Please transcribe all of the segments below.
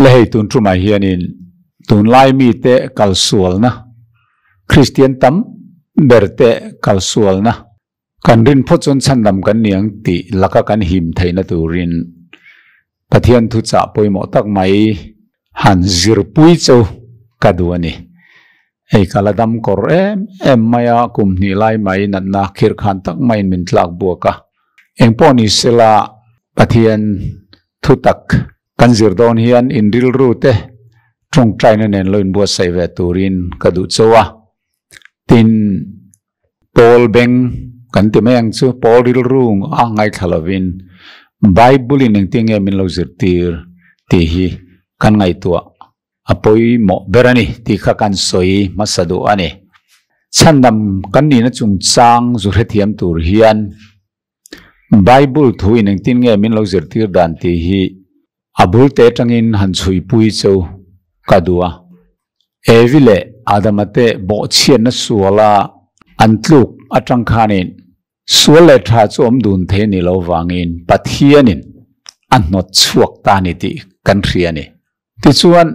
Le hei tun tumah hianin tunlai mite kalsualna, Kristian tam berte kalsualna, kan rin phawt chuan chhandam kan ni ang tih laka kan him theihna turin Pathian thuchah pawimawh tak mai han zirpui chu ka duh a ni. Hei ka la dam kawr em em mai a, kum hnih lai mai natna khirhkhan tak maiin min tlak buak a. Engpawh ni sela Pathian thutak kan zir dawn hian in rilru te tawngtaina nen lo inbuatsaih ve turin ka duh chauh a. Tin, Pawl beng kan ti mai ang chu, pawl rilru a ngaithla lovin Bible in engtin nge min lo zirtir tih hi kan ngaihtuah a pawimawh ber a ni tih kha kan sawi hmasa duh a ni. Chhandam kan nihna chungchang zu hrethiam tur hian Bible thu in engtin nge min lo zirtir dan tih hi a bul te atangin han chhuipui chu ka duh a. Evi leh Adama te bawhchhiatna suala an tluk atang khanin sual leh tha chu awm dun thei ni lo vangin Pathianin a hnawt chhuak ta ni tih kan hria a ni. Tichuan,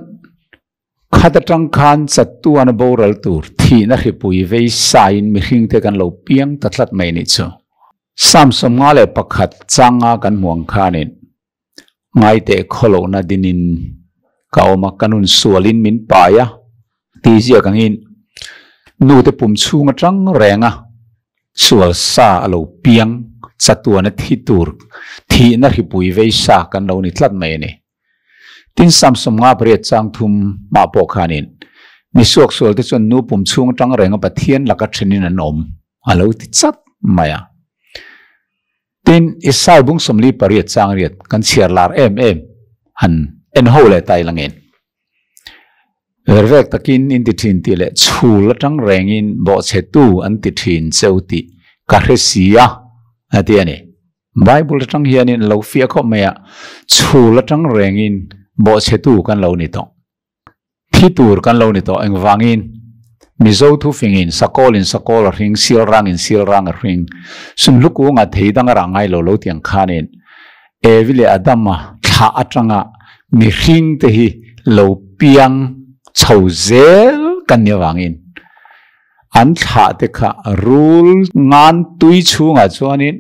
khat atang khan chatuan a boral tur thihna hripui vei sain mihringte kan lo piang ta tlat mai nih chu. Psalm 51 changa kan hmu ang khanin ngaiteh khawlohna dinin ka awm a, ka nun sualin min pai a tih ziak angin nute pum chhung atang reng a sual sa a lo piang chatuan a thi tur thihna hripui vei sa kan lo ni tlat mai a ni. Tin Psalm 58 chang thum mah pawh khanin mi suak sual te chuan nu pum chhung atang reng a Pathian laka thenin an awm a lo ti chat mai a. Tin Isai bung 48 chang riat kan chhiar lar em em han en ho leh ta ilangin vervek takin in ti thin tih leh chhul atang rengin bawhchhetu an ti thin cheu tih ka hre si a a ti a ni. Bible atang hianin lo fiah khawp mai a, chhul atang rengin bawhchhetu kan lo ni tawh. Thi tur kan lo ni tawh engvangin Mizo thufingin sakawlin sakawl a hring, sialrangin sialrang a hring, sunhlu kunga thei dang a rah ngai lo lo tiang khanin Evi leh Adama thlah atanga mihring te hi lo piang chho zel kan ni avangin An thlah te kha rul ngan tui chhungah chuanin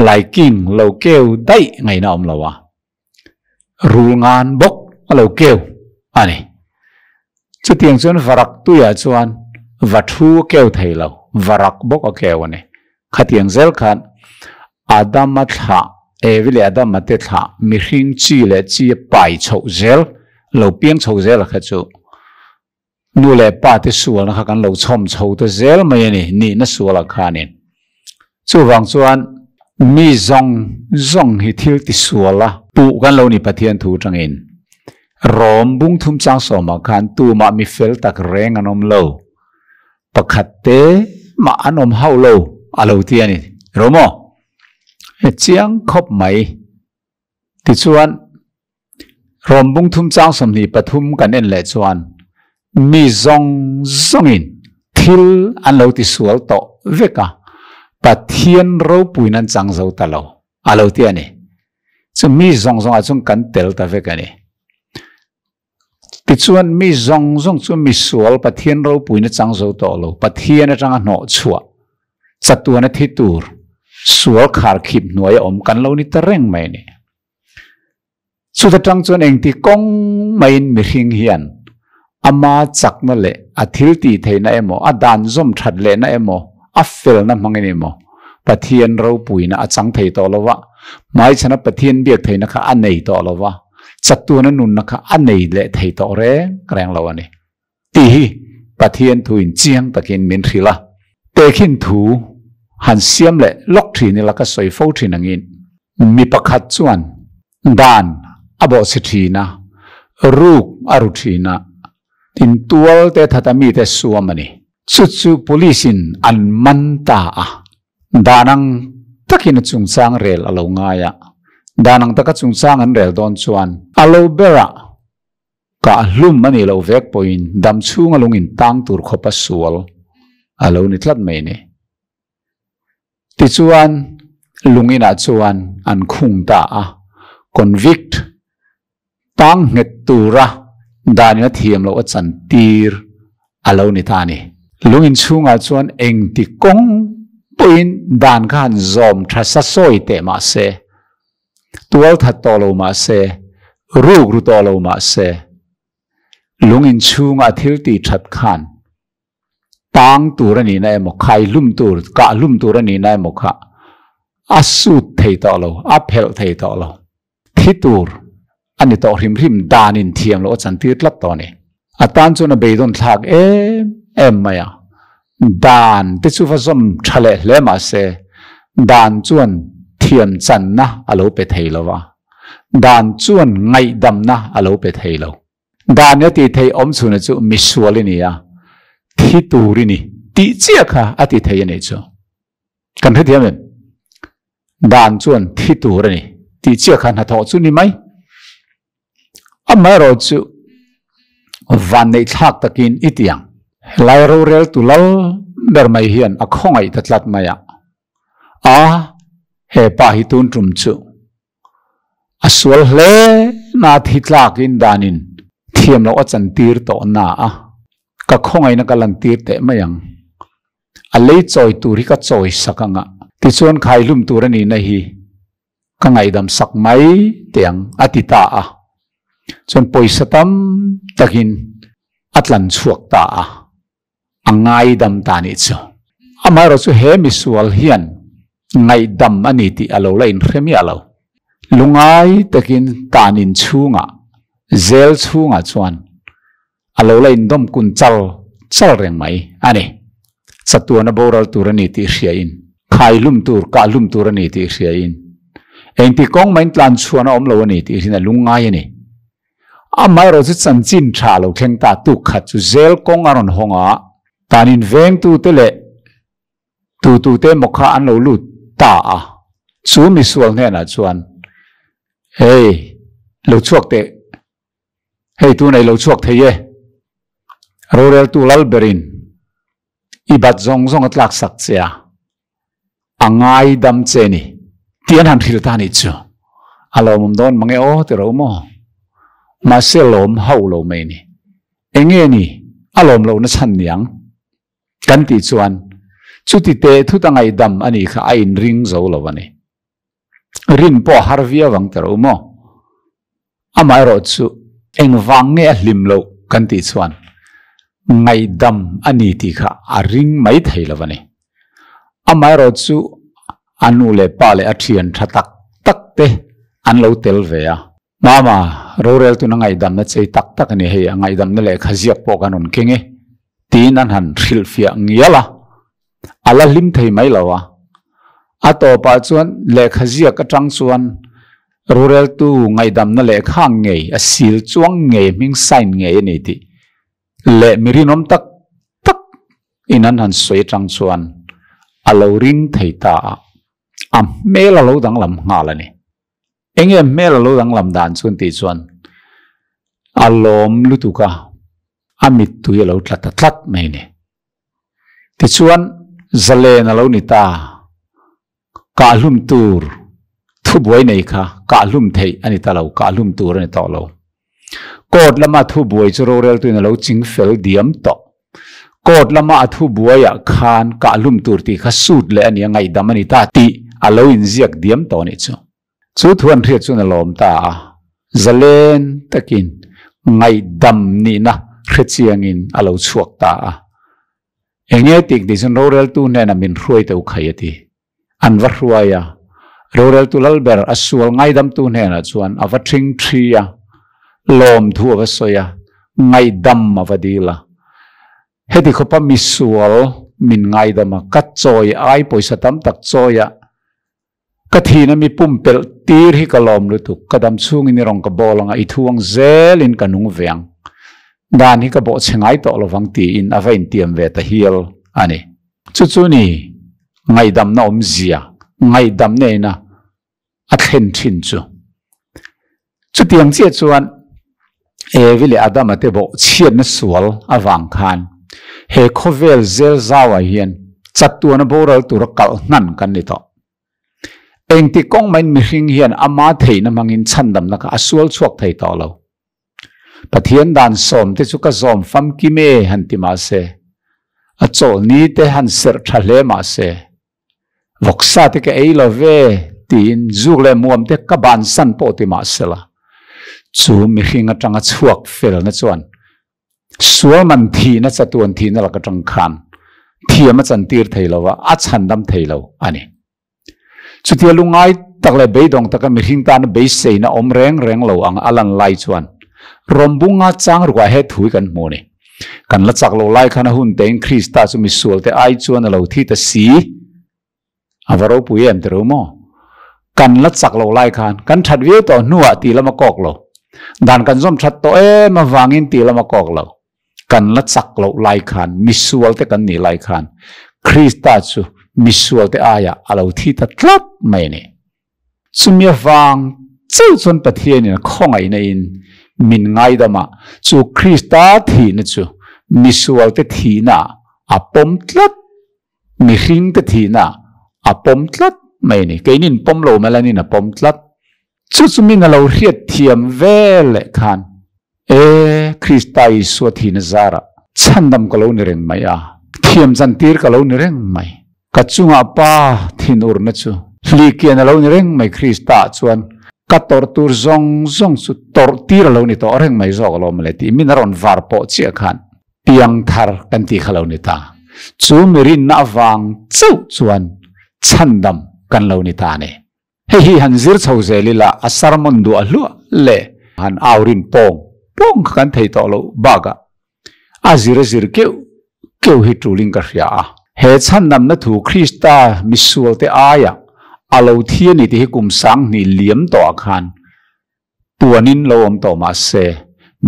laiking lo keu daih ngaihna a awm lo a, rul ngan bawk a lo keu a ni. Chutiang chuan varak tuiah chuan va thu a keu thei lo, varak bawk a keu a ni. Khatiang zel khan Adama thlah, Evi leh Adama te thlah mihring chi leh chi a pai chhoh zel, lo piang chho zel a kha chu Nu leh pa te sualna kha kan lo chhawm chho ta zel mai a ni, nihna sualah khanin. Chuvang chuan mi zawng zawng hi thil ti suala puh kan lo ni Pathian thu atangin. Rom bung thum chang sawmah khan tumah mi fel tak reng an awm lo, pakhat te mah an awm hauh lo a lo ti a ni. Romaw? He chiang khawp mai. Tichuan, Rom bung thum chang 23 kan en leh chuan mi zawng zawngin thil an lo ti sual tawh vek a, Pathian ropuiin an chang zo ta lo a lo ti a ni. Chu mi zawng zawngah chuan kan tel ta vek a ni. Tichuan mi zawng zawng chu misual Pathian ropuiin a chang zo tawh lo, Pathian atanga hnawh chhuah chatuan a thi tur sual kharkhip hnuai a awm kan lo ni ta reng mai a ni. Chuta tang chuan engti kawng maiin mihring hian ama chakna leh a thil tih theihna emaw, a dan zawm that lehna emaw, a felna hmangin emaw Pathian ropuina a chang thei tawh lo va, hmaichhana Pathian biak theihna kha a nei tawh lo va, chatuana nunna kha a nei leh thei tawh reng reng lo a ni. Tih hi Pathian thuin chiang takin min hrilh a. Tehkhin thu han siam leh lawk thin ila ka sawi fo thin angin mi pakhat chuan dan a bawhchhe thin a, ruk a ru thin a, tin tual te that a mite suam a ni. Chu chu police in an man ta a, dan ang takin a chungchang rel a lo ngai a, dan ang taka chungchang an rel dawn chuan a lo berah Kah hlum a nih loh vek pawhin dam chhunga lung in tang tur khawpa sual a lo ni tlat mai ni. Tichuan lungin ah chuan an khung ta a, convict tang nghet tura danin a thiam loh a chan tir a lo ni ta a ni. Lungin chhungah chuan engti kawng pawhin dan kha han zawm tha sa sawi teh mah se, tual that tawh lo mah se, ruk ru tawh lo mah se, lungin chhunga thil tih that khan tang tur a nihna emaw, khai hlum tur, kah hlum tur a nihna emaw kha a sut thei tawh lo, a phelh thei tawh lo. Thi tur a ni tawh hrim hrim danin thiam loh a chantir tlat tawh a ni. A tan chuan a beidawn thlak em em mai a, dan te chu va zawm tha leh hle mah se dan chuan thiam channa a lo pe thei lo va, dan chuan ngaihdamna a lo pe thei lo. Dan a tih theih awm chhuna chu misual i ni a, thi tur i ni tih chiah kha a ti thei a nih chu. Kan hrethiam em? Dan chuan thi tur a ni tih chiah kha hnathawh chu ni mai. Amaherawh chu vanneih thlak takin i ti ang. Helai rorel tu lal ber mai hian a khawngaih ta tlat mai a, a he pa hi tun tum chu a sual hle na thi tlakin danin thiam loh a chantir tawh na a, ka khawngaihna ka lantir teh mai ang. A lei chawi tur hi ka chawi sak anga, tichuan khaihlum tur a nihna hi ka ngaihdam sak mai teh ang a ti ta a. Chuan pawisa tam takin a tlan chhuak ta a, a ngaidam ta nih chu. Amaherawh chu he misual hian ngaihdam a ni tih a lo la inhre miah lo. Lungai takin tan inchhungah, zel chhungah chuan A lo la indawm kun chal chal reng mai a ni. Chatuana boral tur a ni tih hriain, khai hlum tur, kah hlum tur a ni tih hriain, engti kawng main tlan chhuan a awm lo a ni tih hriain a lungngai a ni. Amaherawh chu chanchin tha a lo thleng ta tuk khat chu zel kawng a rawn hawng a, tan invengtute leh tutute emaw kha an lo lut ta a, chu misual hnenah chuan, Hei, lo chhuak teh. Hei tun ei lo chhuak thei e. Roreltu lal berin i bat zawng zawng a tlak sak che a, a ngaidam che ni tih an han hrilh ta nih chu. A lawmawm dawn mang e aw ti ro maw? Mahse lawm hauh lo mai ni. Enge ni a lawm lohna chhan niang? Kan tih chuan chuti teh thut a ngaihdam a nih kha a inring zo lo a ni. Rin pawh a har viau ang ta ro maw? Amaherawh chu engvang nge a hlim loh kan tih chuan ngaihdam a ni tih kha a ring mai thei lo a ni. Amaherawh chu a nu leh pa leh a thian tha tak tak te an lo tel ve a. Mama, roreltuna ngaihdamna chei tak tak a ni hei, a ngaihdamna lehkha ziak pawh kan rawn keng e tiin an han hrilhfiah ngial a. A la hlim thei mai lo a. A tawpah chuan lehkha ziak atang chuan roreltu ngaihdamna lehkha ngei, a sil chuang ngei, hming sign ngei a ni tih leh mi rinawm tak tak in an han sawi atang chuan a lo ring thei ta a, a hmel a lo danglam nghal a ni. Enge hmel a lo danglam dan chuan tih chuan a lawm lutuk a, a mittui a lo tla ta tlat mai a ni. Tichuan, zalen a lo ni ta, kahhlum tur thubuai nei kha kahhlum theih a ni ta lo, kahhlum tur a ni tawh lo. Court lama thubuai chu roreltuin a lo ching fel diam tawh. Court lama a thubuaiah khan kahhlum tur tih kha suit leh a ni a, ngaihdam a ni ta tih a lo inziak diam tawh a nih chu. Chu thu an hriat chuan a lawm ta a, zalen takin ngaihdam nihna hrechiangin a lo chhuak ta a. Enge tik ni chuan roreltu hnenah min hruai teuh khai a ti. An va hruai a, roreltu lalber a sual ngaidamtu hnenah chuan a va ṭhing ṭhi a, lawm thu a va sawi a, ngaihdam a va dil a. Heti khawpa misual min ngaidam a, ka chawi ai pawisa tam tak chawi a, Ka thihna mi pumpelh tir hi ka lawm lutuk, ka dam chhungin i rawn ka bawl anga i thuang zelin ka nung ve ang. Dan hi ka bawhchhe ngai tawh lovang tiin a va intiam ve ta hial a ni. Chu chu ni ngaihdamna awmzia, ngaihdam neina a thlen thin chu. Chutiang chiah chuan Evi leh Adama te bawhchhiatna sual avang khan he khawvel zel zauah hian Chatuana boral tura kalh hnan kan ni tawh. Engti kawng mahin mihring hian ama theihna hmangin chhandamna kha a sual chhuak thei tawh lo. Pathian dan sawmte chu ka zawm famkim e han ti mah se, a chawlhni te han serh tha hle mah se, vawksa te ka ei lo ve tiin zuk leh muam te ka bansan pawh ti mah sela, chu mihring atanga chhuak felna chuan Sual man thihna chatuan thihna lak atang khan thiam a chantir thei lo a, a chhandam thei lo a ni. Chutia lungai tak leh beidawng taka mihring tana beiseina awm reng reng lo ang a lan lai chuan Rawmbunga chang ruah he thu hi kan hmu a ni. Kan la chak loh lai khan a hun tein Krista chu misualte ai chuan a lo thi ta si. A va ropui em tiro maw? Kan la chak lo lai khan kan that viau tawh hnuah tih lam a kawk lo. Dan kan zawm that tawh em avangin tih lam a kawk lo. Kan la chak loh lai khan, misual te kan nih lai khan Krista chu misual te aiah a lo thi ta tlat mai a ni. Chumi avang chauh chuan Pathianin khawngaihna in min ngaidam a, chu Krista thihna chu misual te thihna ah a pawm tlat. Mihring te thihna a pawm tlat mai a ni. Keinin pawm lo melanin a pawm tlat. Chu chu min a lo hriat thiam vel leh khan, E, Krista Isua thihna zarah chhandam ka lo ni reng mai a, thiam chantir ka lo ni reng mai. Ka chungah Pa thinurna chu hlikian a lo ni reng mai Krista ah chuan ka tawrh tur zawng zawng chu tawrh tir a lo ni tawh reng mai zawk alawm le tih min a rawn var pawh chiah khan Piangthar kan tih kha lo ni ta. Chu mi rinna avang chauh chuan chhandam kan lo ni ta a ni. Hei hi han zir chho zel ila a sermon duah hluah leh han au rin pawng pawng kha kan thei tawh loh bakah a zir a zir keuh keuh hi tulin ka hria a. He chhandamna thu Krista misualte aia a lo thi a ni tih hi kum sanghnih liam tawhah khan Puanin lo awm tawh mah se,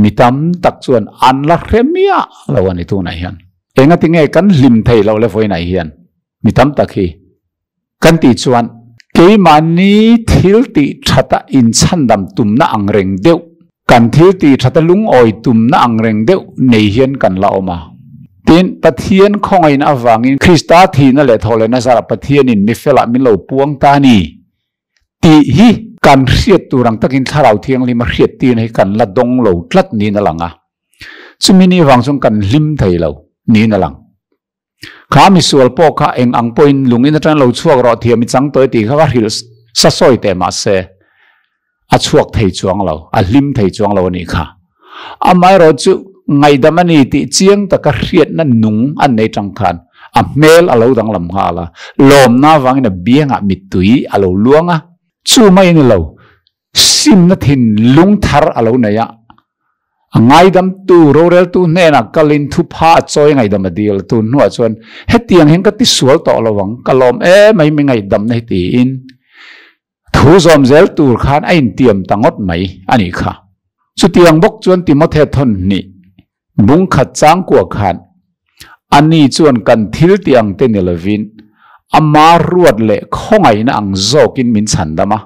mi tam tak chuan an la hre miah lo a ni tunah hian. Engati nge kan hlim thei loh le vawiinah hian mi tam tak hi kan tih chuan keimahni thil tih thata inchhandam tumna ang reng deuh, kan thil tih thata lungawi tumna ang reng deuh nei hian kan la awm a. Tin, Pathian khawngaihna avangin Krista thihna leh thawhlehna zarah Pathianin mi felah min lo puang ta a ni. Tih hi kan hriat tur ang takin Thlarau Thianghlim a hriat tirna hi kan la dawng lo tlat niin a lang a. Chumi ni vang chuan kan hlim thei lo niin a lang. Kha misual pawh kha eng ang pawhin lungin atang lo chhuak rawh thiam i chang tawh e tih kha ka hrilh sa sawi teh mahse a chhuak thei chuang lo, a hlim thei chuang lo a nih kha. Amaherawhchu ngaihdam a ni tih chiang taka hriatna nung an nei tang khan a hmel a lo danglam nghal a, lawmna avangin a biangah mittui a lo luang a, chu mai a ni lo, simna thinlung thar a lo nei a, a ngaidamtu roreltu hnenah kalin thupha a chawi ngaihdam a dil tun hnuah chuan hetiang hian ka tisual tawh lo ang, ka lawm em mai mi ngaihdamna hi tiin Thu zawm zel tur khan a intiam ta ngawt mai a nih kha. Chutiang bawk chuan Timothe thawn hnih bung khat changkua khan ani chuan kan thil tih ang te ni lovin ama ruat leh khawngaihna ang zawkin min chhandam a,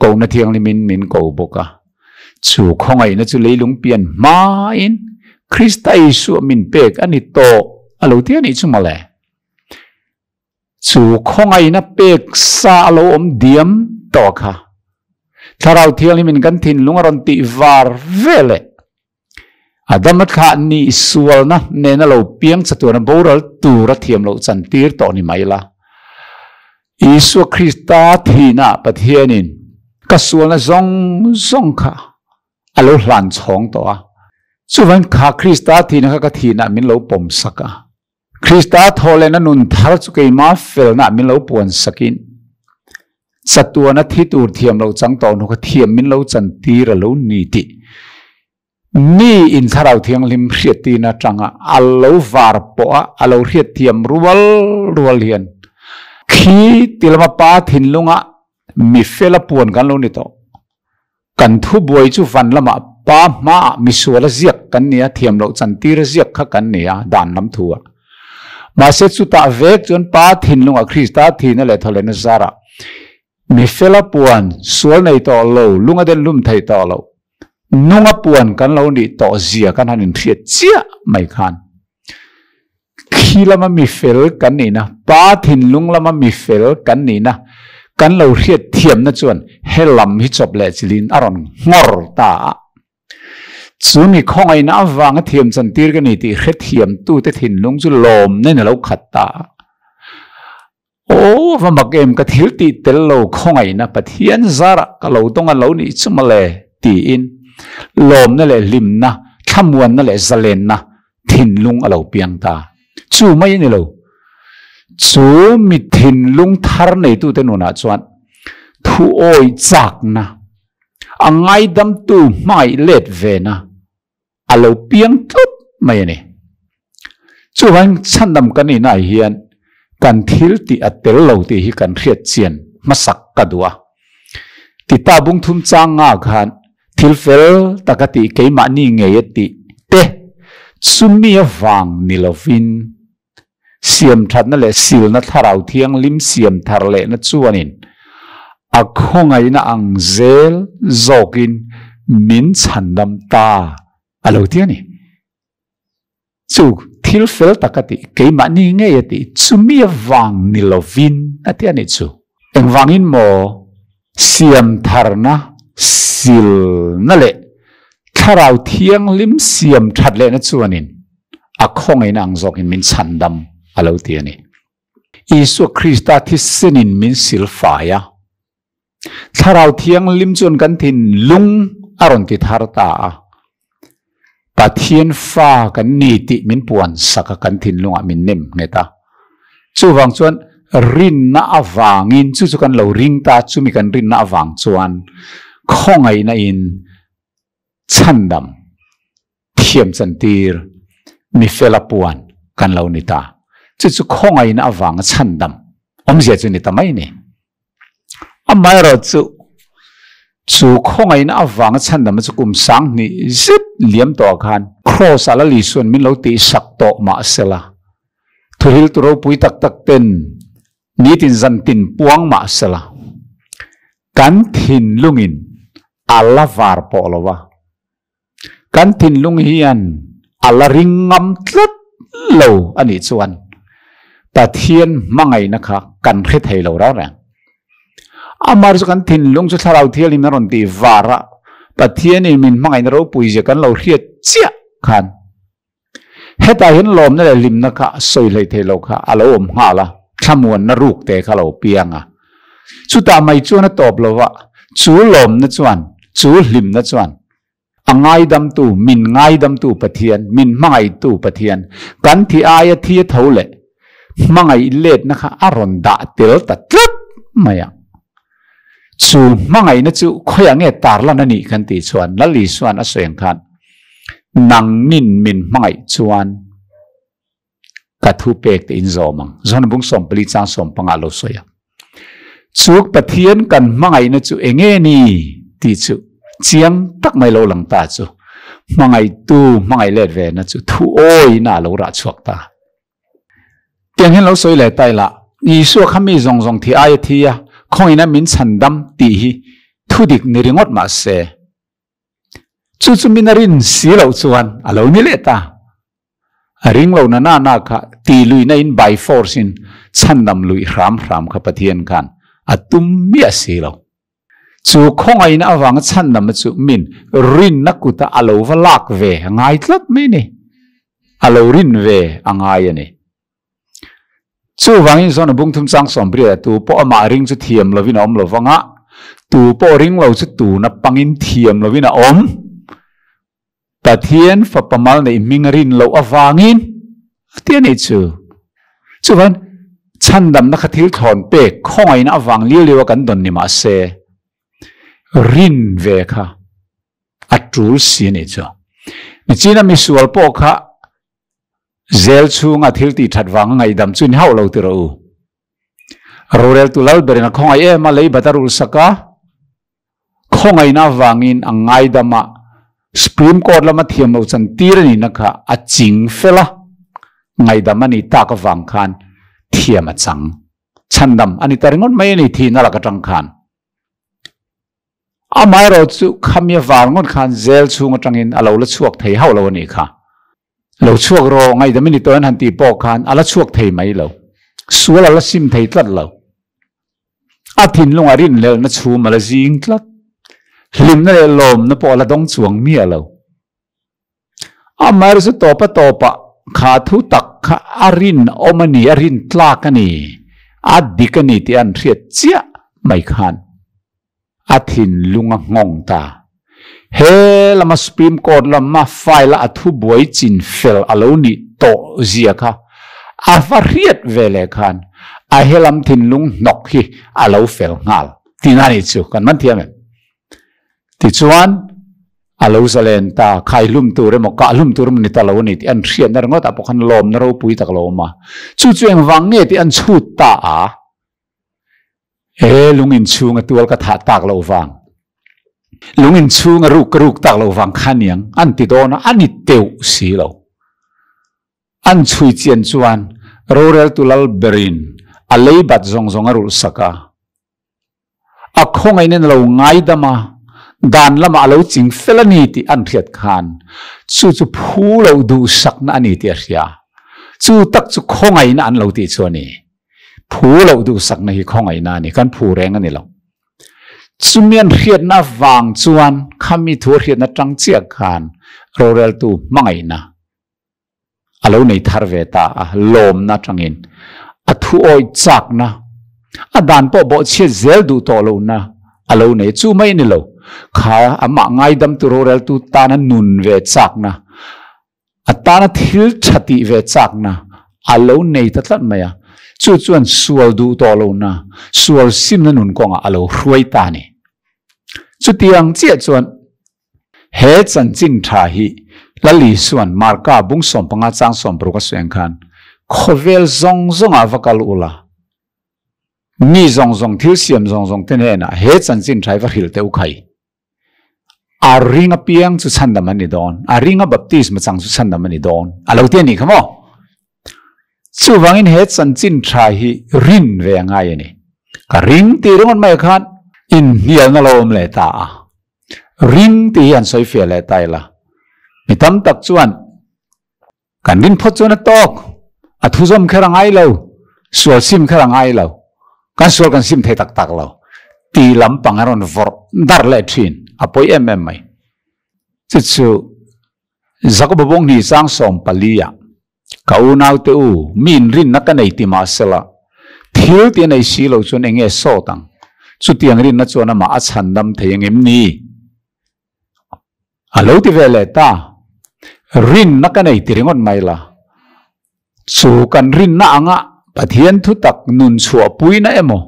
kohna thianghlimin min ko bawk a. Chu khawngaihna chu leilung pian hmain Krista Isua min pek a ni tawh a lo ti a nih chu mawle. Chu khawngaihna pek sa a lo awm diam tawh kha. Thlarau Thianghlimin kan thinlung a rawn tih var vel e. Adama thlah nih sualna nena lo piang chatuana boral tur a thiam loh chantir tawh ni mai la. Isua Krista thihna Pathianin ka sualna zawng zawng kha a lo hlan chhawng tawh a. Chuvan kha Krista thihna kha ka thihna min lo pawm sak a. Krista thawhlehna nun thar chu keimah felna min lo puan sakin, chatuana thi tur thiam lo chang tawh hnu kha thiam min lo chan tir a lo ni tih mi in Thlarau Thianghlim hriattirna atanga a lo var pawh a, a lo hriatthiam rual rual hian khi ti lama pa thinlunga mi fela puan kan lo ni tawh. Kan thubuai chu van lamah pa hmaah misual a ziak kan ni a, thiam loh chantir a ziak kha kan ni a, dan lam thu a. Mahse chutah vek chuan pa thinlungah Krista thihna leh thawhlehna zarah mifela puan sual nei tawh lo, lunga den lum thei tawh lo, nunga puan kan lo nih tawh zia kan han inhriat chiah mai khan. Khi lama mi fel kan nihna, Pa thinlung lama mi fel kan nihna kan lo hriat thiamna chuan he lam hi chawp leh chilhin a rawn nghawr ta a. Chu mi khawngaihna avanga thiam chantir ka ni tih hrethiamtute thinlung chu lawmna in a lo khat ta a. Aw, va mak em, ka thil tih tel lo khawngaihna Pathian zarah ka lo dawng a lo nih chu mawle tiin lawmna leh hlimna, thlamuanna leh zalenna thinlung a lo piang ta. Chu mai a ni lo. Chu mi thinlung thar neitute nunah chuan thuawi chakna, a ngaidamtu hmangaih let vena a lo piang tlat mai a ni. Chuvangin chhandam kan inah hian kan thil tih a tel lo tih hi kan hriat chian hmasak ka duh a. Tita bung thum chang nga khan thil fel taka tih keimahni ngei a tih te chumi avang ni lovin siamthatna leh silna thlarau thianghlim siam thar lehna chuanin a khawngaihna ang zel zawkin min chhandam ta a lo ti a ni. Chu thil fel tak a tih, keimahni ngei a tih, chumi avang ni lovin a ti a ni chu. Engvangin maw siam tharna, silna leh thlarau thianghlim siam that lehna chuanin a khawngaihna ang zawkin min chhandam a lo ti a ni. Isua Krista thisenin min silfai a, Thlarau Thianghlim chuan kan thinlung a rawn ti thar ta a. Pathian fa kan ni tih min puan sak a, kan thinlungah min nem nghet a. Chuvang chuan rinna avangin, chu chu kan lo ring ta, chumi kan rinna avang chuan khawngaihna in chhandam thiam chantir mi fela puan kan lo ni ta. Chu chu khawngaihna avanga chhandam awmzia chu ni ta mai ni. Amaherawh chu, chu khawngaihna avanga chhandamna chu kum sanghnih zet liam tawhah khan Kraws ah Lal Isua'n min lo tihsak tawh mah sela, thuhiltu ropui tak tak ten nitin zantin puang mah sela, kan thinlungin a la var pawh lo a. Kan thinlung hian a la ring ngam tlat lo a nih chuan Pathian hmangaihna kha kan hre thei lo reng reng. Amah chu kan thinlung chu Thlarau Thianghlim a rawn tih var a, Pathianin min hmangaihna ropui zia kan lo hriat chiah khan hetah hian lawmna leh hlimna kha sawi hlei thei lo kha a lo awm nghal a, thlamuanna ruk te kha a lo piang a. Chutah mai chuan a tawp lo va, chu lawmna chuan, chu hlimna chuan a ngaidamtu, min ngaidamtu Pathian, min hmangaihtu Pathian, kan thi aia thi a tho leh hmangaih letna kha a rawn dah tel ta tlat mai a. Chu hmangaihna chu khawiah nge tarlan a nih kan tih chuan Lal Isua'n a sawi ang khan, Nangnin min hmangaih chuan ka thu pek te in zawm ang. John bung 14 chang 15 a lo sawi a. Chu Pathian kan hmangaihna chu enge ni tih chu chiang tak mai lo lang ta chu hmangaihtu hmangaih let ve na chu thu awina a lo rah chhuak ta. Tiang hian lo sawi leh ta ila, Isua kha mi zawng zawng thi aia thi a, khawngin a min chhan dam tih hi thu dik ni ringawt mah se, chu chu min a rin si loh chuan a lo ni leh ta. A ring lo na na na kha ti luihna in by force in chhandam luih hram hram kha Pathian khan a tum miah si lo. Chu khawngaihna avanga chhandamna chu min rinna kuta a lo va lak ve a ngai tlat mai ni. A lo rin ve a ngai a ni. Chuvangin Zona bung thum chang 80 ah tu pawh amah ring chu thiam lovin a awm lo vanga, tu pawh ring lo chu tuna pangin thiam lovin a awm. Pathian fapa mal neih hming a rin loh avangin a ti a nih chu. Chuvan chhandamna kha thil thlawn pek khawngaihna avang liau liau a kan dawn ni mah se, rin ve kha a tul si a nih chu. Nichina misual pawh kha zel chhunga thil tih that vanga ngaihdam chu ni hauh lo ti rawh u. Roreltu lal berin a khawngaih em a, lei bat a rulsak a, Khawngaihna avangin a ngaidam a, Supreme Court lama thiam lo chantir a nihna kha a ching fel a, ngaihdam a nih tak avang khan thiam a chang. Chhandam a ni ta ringawt mai a ni thihna lak atang khan. Amaherawhchu khami avar ngawt khan jail chhung atangin a lo la chhuak thei hauh lo a nih kha. Lo chhuak rawh, ngaihdam i ni tawh an han tih pawh khan a la chhuak thei mai lo. Sual a la sim thei tlat lo. A thinlung a rinhlelhna chhum a la zing tlat. Hlimna leh lawmna pawh a la dawng chuang miah lo. Amaherawhchu tawpa tawpah kha thu tak kha a rinawm a ni, a rintlak a ni, a dik a ni tih an hriat chiah mai khan a thinlung a nghawng ta. He lama Supreme Court lama file a a thubuai chin fel a lo nih tawh zia kha a va hriat ve leh khan a helam thinlung hnawk hi a lo fel nghal tihna a nih chu kan man thiam em? Tichuan, a lo zalen ta, khai hlum tur emaw, kah hlum tur emaw ni ta lo a ni tih an hriatna ringawtah pawh khan lawmna ropui tak lo awm a. Chu chu engvang nge tih an chhut ta a, He lung inchhunga tual ka thah tak loh vang, lung inchhunga ruk ka ruk tak loh vang kha niang an ti dawn a, a ni teuh si lo. An chhui chian chuan roreltu lal berin a leibat zawng zawng a rulh sak a. A khawngaihna in a lo ngaidam a, dan lamah a lo ching fel a ni tih an hriat khan chu chu phu lo duhsakna a ni tih a hria. Chu tak chu khawngaihna an lo tih chu a ni. Phu lo duhsakna hi khawngaihna a ni, kan phu reng a ni lo. Chumi an hriatna avang chuan khami thu a hriatna tang chiah khan roreltu hmangaihna a lo nei thar ve ta a, lawmna atangin a thu awih chakna, a dan pawh bawhchhiat zel duh tawh lohna a lo nei. Chu mai a ni lo, kha amah ngaidamtu roreltu tana nun ve chakna, a tana thil tha tih ve chakna a lo nei ta tlat mai a, chu chuan sual duh tawh lohna, sual simna nun kawngah a lo hruai ta a ni. Chutiang chiah chuan He chanchin tha hi Lal Isua'n Marka bung 15 chang 60 a sawi ang khan, Khawvel zawng zawngah va kal ula, mi zawng zawng, thil siam zawng zawng te hnenah he chanchin tha hi va hrilh teh u khai. A ring apiang chu chhandam an ni dawn, a ringa baptisma chang chu chhandam a ni dawn, a lo ti a nih kha maw? Chuvangin he chanchin tha hi rin ve a ngai a ni. Ka ring tih ringawt mai khan inhnialna lo awm leh ta a. Ring tih hi an sawi fiah leh ta ila. Mi tam tak chuan kan rin phawt chuan a tawk, a thuzawm kher a ngai lo, sual sim kher a ngai lo, kan sual kan sim thei tak tak lo tih lampang a rawn vawrh darh leh thin, a pawi em em mai. Chu chu Jakoba bawng hnih chang 14 ah, Ka unaute u, mi inrinna ka nei ti mahsela, thil ti a nei si lo chuan eng nge sawt ang? Chutiang rinna chuan amah a chhandam thei ang em ni? A lo ti ve leh ta. Rinna ka nei ti ringawt mai la. Chu kan rinna anga Pathian thutak nun chhuahpuina emaw,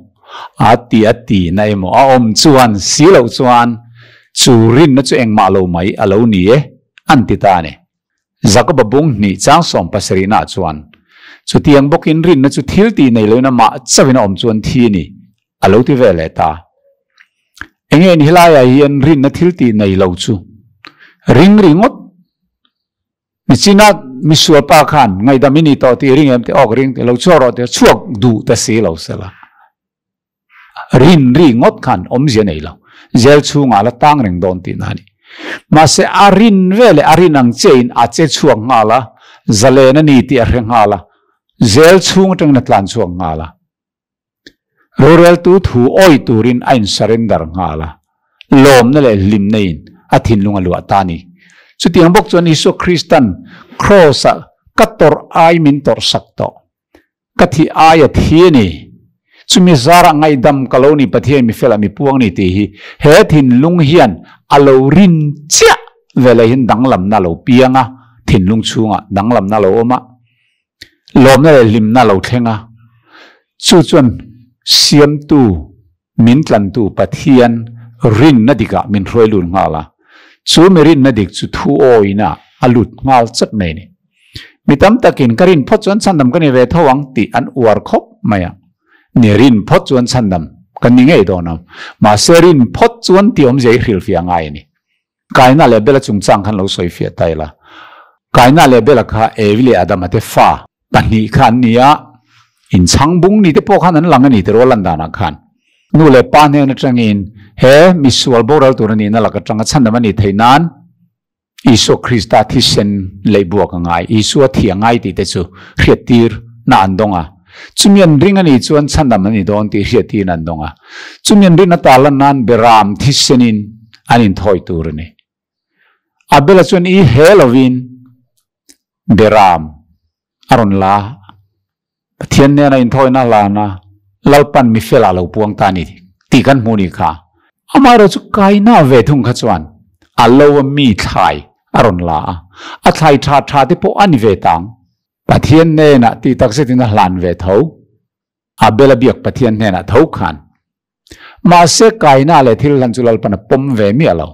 a ti a tihna emaw a awm chuan si loh chuan chu rinna chu engmah lo mai a lo ni e, an ti ta a ni. Jakoba bung hnih chang 70 nah chuan, Chutiang bawkin rinna chu thil tih nei loin amah chauhin a awm chuan thi a ni, a lo ti ve leh ta. Enge in helaiah hian rinna thil tih nei lo chu ring ringawt? Nichina misual pa khan ngaihdam i ni tawh tih ring em tih awk ring tih lo chhuak rawh tih a chhuak duh ta si lo sela. Rin ri ngawt khan awmzia nei lo, jail chhungah a la tang reng dawn tihna a ni. Mahse a rin ve leh a rin ang chiahin a che chhuak nghal a, zalen a ni tih a hre nghal a, jail chhung atangin a tlan chhuak nghal a. Roreltu thu awi turin a in surrender nghal a, lawmna leh hlimna in a thinlung a luah ta a ni. Chutiang bawk chuan Isua Kristan Kraws-ah ka tawrh ai min tawrh sak tawh. Ka thi ai a thi a ni. Chumi zarah ngaihdam ka lo ni Pathian mi felah mi puang ni tih hi he thinlung hian a lo rin chiah veleh hin danglamna a lo piang a, thinlung chhungah danglamna a lo awm a, lawmna leh hlimna a lo thleng a. Chu chuan Siamtu, min tlantu Pathian rinna dikah min hruai lut nghal a, chu mi rinna dik chu thu awina a lut nghal chat mai a ni. Mi tam takin ka rin phawt chuan chhandam ka ni ve tho ang tih an uar khawp mai a, ni rin phawt chuan chhandam ka ni ngei dawn ang, mahse rin phawt chuan tih awmzia hi hrilhfiah ngai a ni. Kaina leh Bela chungchang khan lo sawi fiah ta ila. Kaina leh Bela kha Evi leh Adama te fa pahnih kha an ni a, inchhang bung ni te pawh khan an lang a ni tiraw lan danah khan. Nu leh pa hnen atangin he misual boral tur a nihna lak atanga chhandam a nih theih nan. Isua Krista thisen leihbuak a ngai, Isua thi a ngai tih te chu hriattir na an dawng a. Chumi an ring a nih chuan chhandam an ni dawn tih hriattirna an dawng a. Chumi an rinna tarlan nan Beram thisenin an inthawi tur a ni. Abela chuan i he lovin Beram a rawn la a. Pathian nena inthawina hlana Lalpan mi fela lo puang ta a ni tih kan hmuh ni kha. Amaherawh chu Kaina ve thung kha chuan a lo a mi thlai a rawn la a, a thlai tha tha te pawh a ni ve tang. Pathian hnenah tih tak zetin a hlan ve tho. Abel a biak Pathian hnenah tho khan. Mahse Kaina leh thil hlan chu Lalpan a pawm ve miah lo.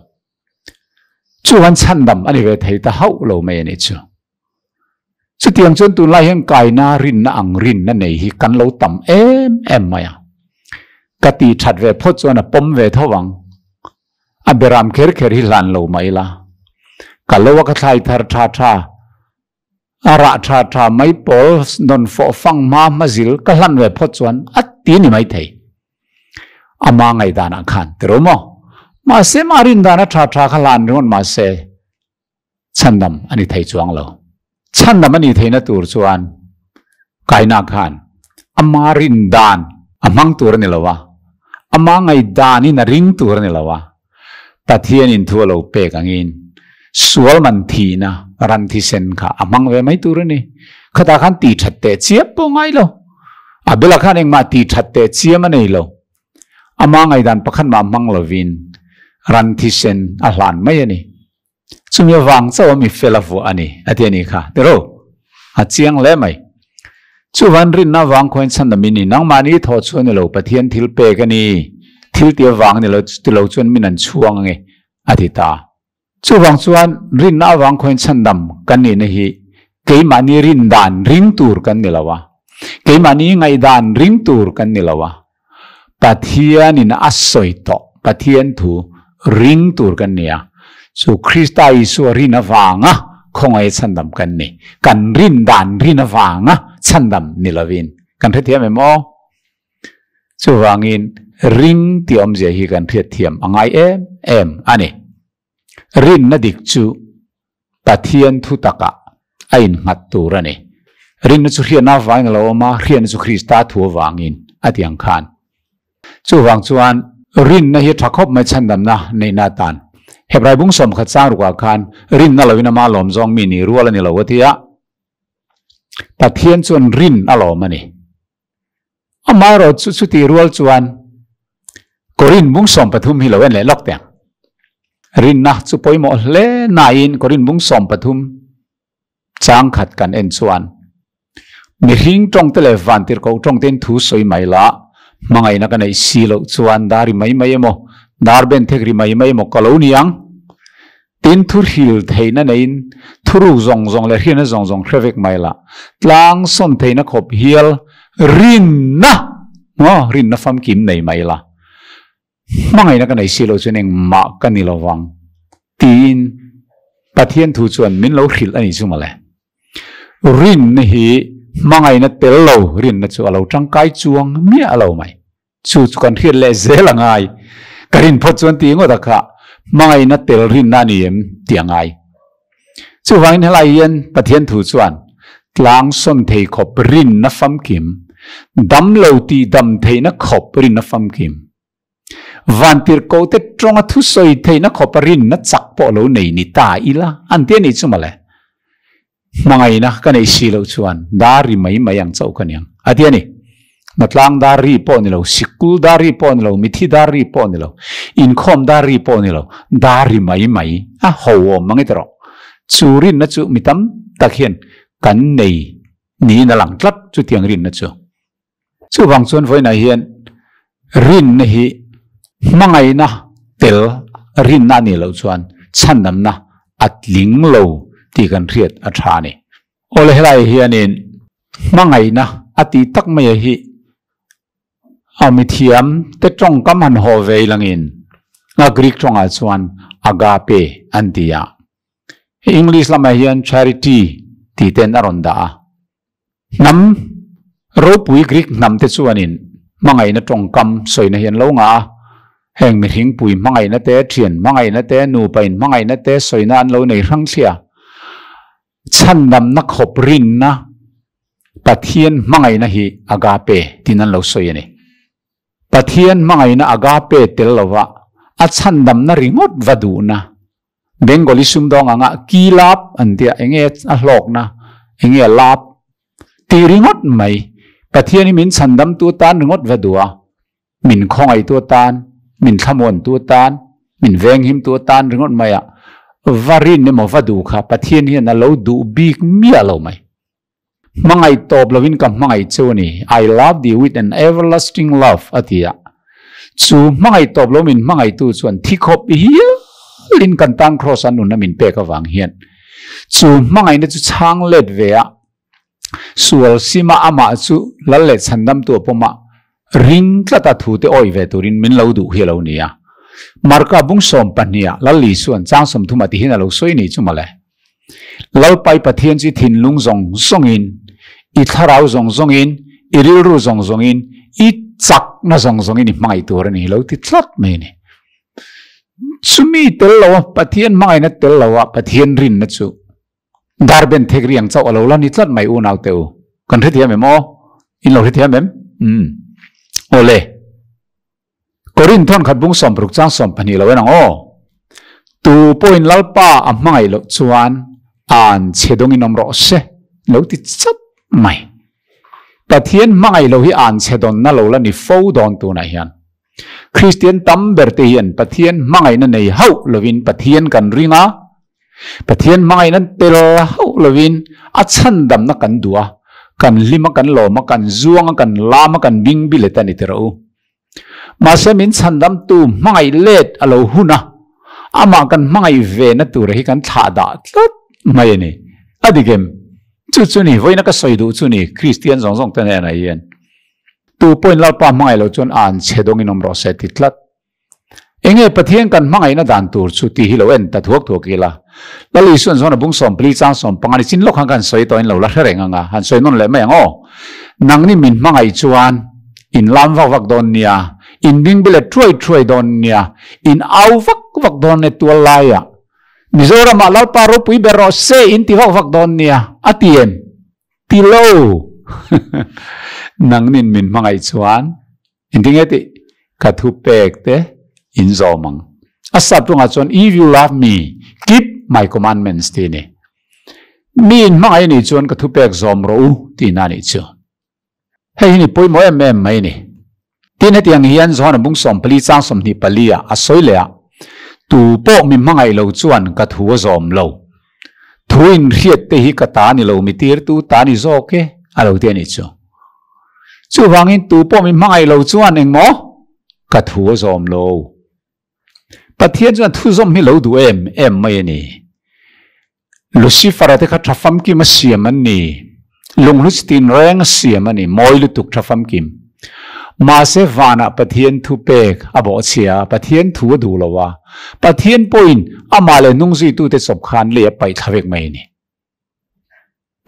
Chuan chhandam a ni ve thei ta hauh lo mai a nih chu. Chutiang chuan tunlai hian kaina rinna ang rinna nei hi kan lo tam em em mai a. Ka ti that ve phawt chuan a pawm ve tho ang. A beram kher kher hi hlan lo mai ila. Ka lo a ka thlai thar tha tha, a rah tha tha mai pawl nawn fawh fang hma hma zil ka hlan ve phawt chuan a ti ni mai thei. Ama ngaihdanah khan ti ro maw? Mahse mah rindan a tha tha kha hlan ringawt mahse Chhandam a ni thei chuang lo. Chhandam a ni theihna tur chuan Kaina khan ama rin dan a hmang tur a ni lo a, ama ngaihdanin a ring tur a ni lo a, Pathianin thu a lo pek angin sual man thihna ran thisen kha a hmang ve mai tur a ni. Khatah khan tih that teh chiam pawh ngai lo. Abela khan engmah tih that teh chiam a nei lo. Ama ngaihdan pakhat mah hmang lovin ran thisen a hlan mai a ni. Chumi avang chauh a mi fel a vuah a ni, a ti a nih kha. Tiro, a chiang hle mai. Chuvan rinna avang khuain chhandam in ni, nangmahni thawh chu a ni lo, Pathian thil pek a ni, thil ti avang ni lo, ti lo chuan min an chhuang ange, a ti ta. Chuvang chuan rinna avang khuain chhandam kan nihna hi keimahni rin dan ring tur kan ni lo a, keimahni ngaihdan ring tur kan ni lo a, Pathianin a sawi tawh, Pathian thu ring tur kan ni a, chu Krista Isua rin avanga khawngaih chhandam kan ni. Kan rin dan rin avanga chhandam ni lovin kan hrethiam em aw? Chuvangin ring tih awmzia hi kan hriatthiam a ngai em em a ni. Rinna dik chu Pathian thu takah a innghat tur a ni. Rinna chu hriatna avangin a lo awm a, hriatna chu Krista thu avangin a ti ang khan. Chuvang chuan rinna hi tha khawp mai chhandamna neihna atan. Hebrai bung sawmkhat chang rukah khan rinna loin ama lawm zawng mi ni rual a ni lo a ti a. Pathian chuan rin a lawm a ni. Amaherawh chu chutih rual chuan Korin bung 13 hi lo en leh lawk teh ang. Rinna chu pawimawh hle nain Korin bung 13 chang khat kan en chuan mihring tawngte leh vantirhkoh tawngtein thu sawi mai la, hmangaihna ka neih si loh chuan dar ri mai mai emaw, dar ben thek ri mai mai emaw ka lo ni ang. Tin, thu hril theihna neiin thuruk zawng zawng leh hriatna zawng zawng hre vek mai la, tlang sawn theihna khawp hial rinna, maw, rinna famkim nei mai la, hmangaihna ka nei si loh chuan engmah ka ni lo vang, tiin Pathian thu chuan min lo hrilh a nih chu mawle. Rinna hi hmangaihna tel lo rinna chu a lo tangkai chuang miah lo mai. Chu chu kan hriat leh zel a ngai. Ka rin phawt chuan ti ngawt a kha, hmangaihna tel rinna a ni em tih a ngai. Chuvangin helai hian Pathian thu chuan tlang sawn thei khawp rinna famkim, dam lo tih dam theihna khawp rinna famkim, vantirhkoh te tawnga thusawi theihna khawpa rinna chak pawh lo nei ni ta ila an ti a nih chu mawle. Hmangaihna ka neih si loh chuan dar ri mai mai ang chauh ka ni ang, a ti a ni. Hnatlang dar ri pawh ni lo, sikul dar ri pawh ni lo, mithi dar ri pawh ni lo, inkhawm dar ri pawh ni lo, dar ri mai mai a ho awm mang i ti rawh. Chu rinna chu mi tam tak hian kan nei niin a lang tlat chutiang rinna chu. Chuvang chuan vawiinah hian rinna hi hmangaihna tel rinna a nih loh chuan chhandamna a tling lo tih kan hriat a tha a ni. Awle helai hianin hmangaihna a tih tak mai a hi a mithiam te tawngkam han haw ve ilangin a Greek tawngah chuan agape an ti a. English lamah hian charity tih ten a rawn dah a. Hnam ropui Greek hnam te chuanin hmangaihna tawngkam sawina hi an lo ngah a. Heng mihring pui hmangaihna te, thian hmangaihna te, nupa in hmangaihna te sawina an lo nei hrang thlia. Chhandamna khawp rinna Pathian hmangaihna hi agape tiin an lo sawi a ni. Pathian hmangaihna agape tel lova a chhandamna ringawt va duhna Bengali sumdawng anga ki lap an tia enge a hlawkna enge a lap tih ringawt mai Pathian hi min chhandamtu tan ringawt va duh a. Min khawngaihtu atan, min thlamuantu atan, min venghimtu atan ringawt mai a, va rin emaw va duh kha Pathian hian a lo duh bik miah lo mai. Hmangaih tawp lovin ka hmangaih cheu a ni, I love thee with an everlasting love a ti a. Chu hmangaih tawp lo min hmangaihtu chuan thi khawp hialin kan tan Kraws-a nunna min pek avang hian chu hmangaihna chu chhang let ve a, Sual sima amah chu lal leh chhandamtu a pawm a, ring tlata thu te awih ve turin min lo duh hi a lo ni a. Marka bung 12 ah Lal Isua'n chang 30 ah tihin a lo sawi ni chu mawle. Lalpai Pathian chu i thinlung zawng zawngin, i thlarau zawng zawngin, i rilru zawng zawngin, i chakna zawng zawngin i hmangaih tur a ni lo ti tlat mai a ni. Chumi tel lo a, Pathian hmangaihna tel lo a Pathian rinna chu Darben thek riang chauh a lo la ni tlat mai unau te u. Kan hrethiam em aw? In lo hrethiam em? Umm. Awle. Korinth thawn khat bung 60 chang 12 lo en ang aw. Tu pawhin Lalpa a hmangaih loh chuan an chhe dawngin awm rawh se lo ti chat mai. Pathian hmangaih lo hi an chhe dawnna lo la ni fo dawn tunah hian. Kristian tam ber te hian Pathian hmangaihna nei hauh lovin Pathian kan ring a, Pathian hmangaihna tel hauh lovin a chhandamna kan duh a, kan hlim a, kan lawm a, kan zuang a, kan lam a, kan bing bilet a ni tirh u. Mahse min chhandamtu hmangaih let a lo hun a, amah kan hmangaih ve na tur hi kan thlah dah tlat mai a ni. A dik em? Chu chu ni, vawiina ka sawi duh chu ni, Kristian zawng zawng te hnenah hian. Tu pawhin Lalpa hmangaih loh chuan an chhe dawngin awm rawh se ti tlat. Enge Pathian kan hmangaihna dan tur chu tih hi lo en ta thuak thuak ila. Lal Isuan zawn a bung 14 chang 15 ni chin lawk khan ka han sawi tawhin lo la hre reng ang a, han sawi nawn leh mai ang aw. Nangni min hmangaih chuan in lam vak vak dawn nia, in bingbilet thuai thuai dawn nia, in au vak vak dawn nia tual laiah. Mizoramah Lalpa ropui ber rawh se in ti vak vak dawn nia, a ti em? Ti lo! Nangnin min hmangaih chuan engtinge tih ka thu pek te in zawm ang. A sap tungah chuan If you love me, keep my commandments tih a ni. Mi in hmangaih a nih chuan ka thu pek zawm rawh u tihna a nih chu. Hei hi ni pawimawh em em mai a ni. Tin hetiang hian Johana bung 14 chang 24 ah a sawi leh a, Tu pawh mi hmangaih lo chuan ka thu a zawm lo. Thu in hriat te hi ka ta ni lo mi tirtu ta ni zawk e a lo ti a nih chu. Chuvangin tu pawh mi hmangaih lo chuan engmaw ka thu a zawm lo. Pathian chuan thu zawm hi lo duh em em mai a ni. Lucifer-a te kha tha famkim a siam an ni. Lunghlu chi tinreng a siam a ni, mawi lutuk tha famkim. Mahse vanah Pathian thu pek a bawhchhia a, Pathian thu a duh lo a, Pathian pawhin amah leh hnungzuitute chawp khan lei a paih thla vek mai a ni.